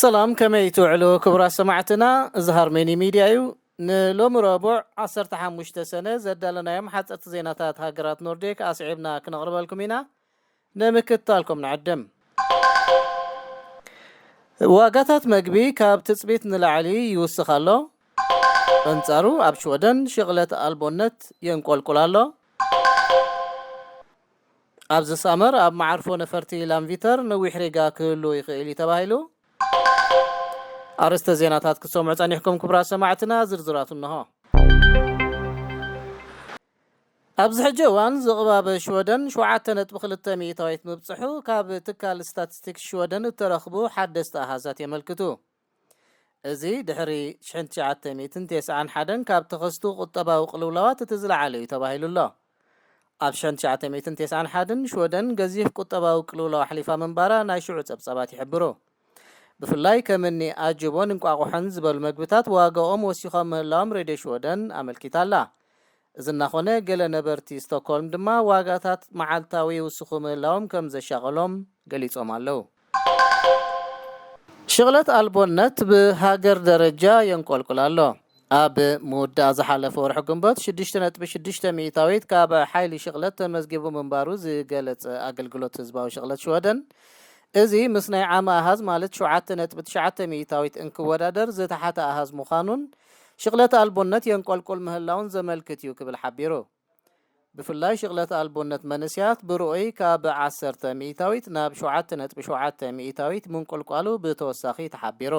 ሰላም፣ ከመይ ትውዕሉ ክቡራት ሰማዕትና? እዚ ሃርሜኒ ሚድያ እዩ። ንሎሚ ረቡዕ ዓሰርተ ሓሙሽተ ሰነ ዘዳለናዮም ሓፀርቲ ዜናታት ሃገራት ኖርዲክ ኣስዒብና ክነቕርበልኩም ኢና። ንምክትታልኩም ንዕድም። ዋጋታት መግቢ ካብ ትፅቢት ንላዕሊ ይውስኽ ኣሎ። ኣንጻሩ ኣብ ሽወደን ሽቕለት ኣልቦነት የንቆልቁል ኣሎ። ኣብዚ ሳመር ኣብ መዓርፎ ነፈርቲ ላንቪተር ነዊሕ ሪጋ ክህሉ ይኽእል እዩ ተባሂሉ። ኣርእስተ ዜናታት ክትሰምዑ ጸኒሕኩም ክቡራት ሰማዕትና፣ ዝርዝራቱ እንሆ። ኣብዚ ሕጂ እዋን ዝቕባበ ሽወደን ሸውዓተ ነጥቢ ክልተ ሚእታዊት ምብጽሑ ካብ ትካል ስታቲስቲክስ ሽወደን እተረኽቡ ሓደስቲ ኣሃዛት የመልክቱ። እዚ ድሕሪ ሽሕን ትሽዓተ ሚእትን ተስዓን ሓደን ካብ ተኸስቱ ቁጠባዊ ቅልውላዋት እቲ ዝለዓለ እዩ ተባሂሉ ኣሎ። ኣብ ሽሕን ትሽዓተ ሚእትን ተስዓን ሓደን ሽወደን ገዚፍ ቁጠባዊ ቅልውላው ኣሕሊፋ ምንባራ ናይ ሽዑ ጸብጻባት ይሕብሩ። ብፍላይ ከም እኒ ኣጅቦን እንቋቑሖን ዝበሉ መግብታት ዋጋኦም ወሲኾም ምህላዎም ሬድዮ ሽወደን ኣመልኪታ ኣላ። እዚ እናኾነ ገለ ነበርቲ ስቶክሆልም ድማ ዋጋታት መዓልታዊ ይውስኹ ምህላዎም ከም ዘሻቐሎም ገሊጾም ኣለዉ። ሽቕለት ኣልቦነት ብሃገር ደረጃ የንቆልቁል ኣሎ። ኣብ ምውዳእ ዝሓለፈ ወርሒ ግንቦት ሽዱሽተ ነጥቢ ሽዱሽተ ሚእታዊት ካብ ሓይሊ ሽቕለት ተመዝጊቡ ምንባሩ ዝገለጸ ኣገልግሎት ህዝባዊ ሽቕለት ሽወደን፣ እዚ ምስ ናይ ዓሚ ኣሃዝ ማለት ሸውዓተ ነጥቢ ትሽዓተ ሚእታዊት እንክወዳደር ዝተሓተ ኣሃዝ ምዃኑን ሽቕለት ኣልቦነት የንቆልቁል ምህላውን ዘመልክት እዩ ክብል ሓቢሩ። ብፍላይ ሽቕለት ኣልቦነት መንእሰያት ብርኡይ ካብ ዓሰርተ ሚእታዊት ናብ ሸውዓተ ነጥቢ ሸውዓተ ሚእታዊት ምንቁልቋሉ ብተወሳኺ ተሓቢሩ።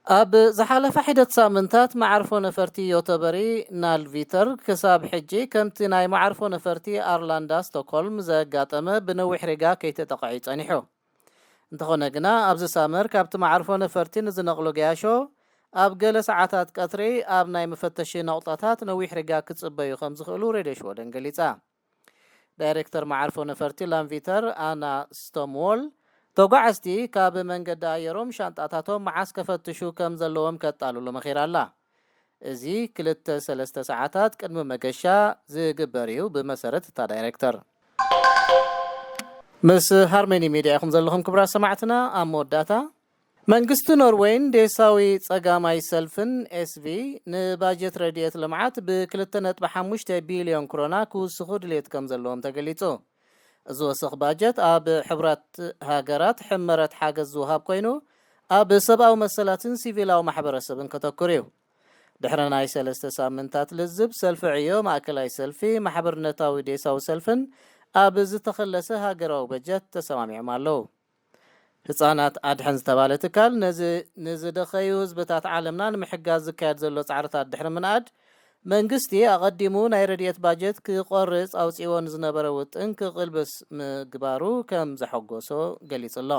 ኣብ ዝሓለፈ ሒደት ሳምንታት መዓርፎ ነፈርቲ ዮተበሪ ናልቪተር ክሳብ ሕጂ ከምቲ ናይ መዓርፎ ነፈርቲ ኣርላንዳ ስቶክሆልም ዘጋጠመ ብነዊሕ ሪጋ ከይተጠቕዐ እዩ ጸኒሑ። እንተኾነ ግና ኣብዚ ሳመር ካብቲ መዓርፎ ነፈርቲ ንዝነቕሉ ገያሾ ኣብ ገለ ሰዓታት ቀትሪ ኣብ ናይ መፈተሺ ነቑጣታት ነዊሕ ሪጋ ክጽበዩ ከም ዝኽእሉ ሬድዮ ሽወደን ገሊጻ። ዳይሬክተር መዓርፎ ነፈርቲ ላንቪተር ኣና ስቶምዎል ተጓዓዝቲ ካብ መንገዲ ኣየሮም ሻንጣታቶም መዓስ ከፈትሹ ከም ዘለዎም ከጣልሉ መኺራ ኣላ። እዚ ክልተ ሰለስተ ሰዓታት ቅድሚ መገሻ ዝግበር እዩ ብመሰረት እታ ዳይሬክተር። ምስ ሃርሜኒ ሚድያ ኢኹም ዘለኹም ክቡራት ሰማዕትና። ኣብ መወዳእታ መንግስቲ ኖርወይን ዴሳዊ ጸጋማይ ሰልፍን ኤስቪ ንባጀት ረድኤት ልምዓት ብ ክልተ ነጥቢ ሓሙሽተ ቢልዮን ክሮና ክውስኹ ድሌት ከም ዘለዎም ተገሊጹ። እዚ ወሰኽ ባጀት ኣብ ሕቡራት ሃገራት ሕመረት ሓገዝ ዝውሃብ ኮይኑ ኣብ ሰብኣዊ መሰላትን ሲቪላዊ ማሕበረሰብን ከተኩር እዩ። ድሕሪ ናይ ሰለስተ ሳምንታት ልዝብ ሰልፊ ዕዮ ማእከላይ ሰልፊ ማሕበርነታዊ ዴሳዊ ሰልፍን ኣብ ዝተኸለሰ ሃገራዊ በጀት ተሰማሚዖም ኣለዉ። ህጻናት ኣድሕን ዝተባለ ትካል ነዚ ንዝደኸዩ ህዝብታት ዓለምና ንምሕጋዝ ዝካየድ ዘሎ ጻዕርታት ድሕሪ ምንኣድ መንግስቲ ኣቐዲሙ ናይ ረድኤት ባጀት ክቆርጽ ኣውጺዎ ንዝነበረ ውጥን ክቕልብስ ምግባሩ ከም ዘሐጎሶ ገሊጹ ኣሎ።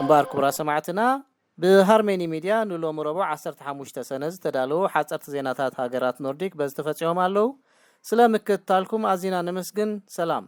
እምበኣር ክቡራት ሰማዕትና፣ ብሃርሜኒ ሚድያ ንሎሚ ረቡዕ ዓሰርተ ሓሙሽተ ሰነ ዝተዳለዉ ሓጸርቲ ዜናታት ሃገራት ኖርዲክ በዚ ተፈጺሞም ኣለዉ። ስለ ምክትታልኩም ኣዚና ነመስግን። ሰላም።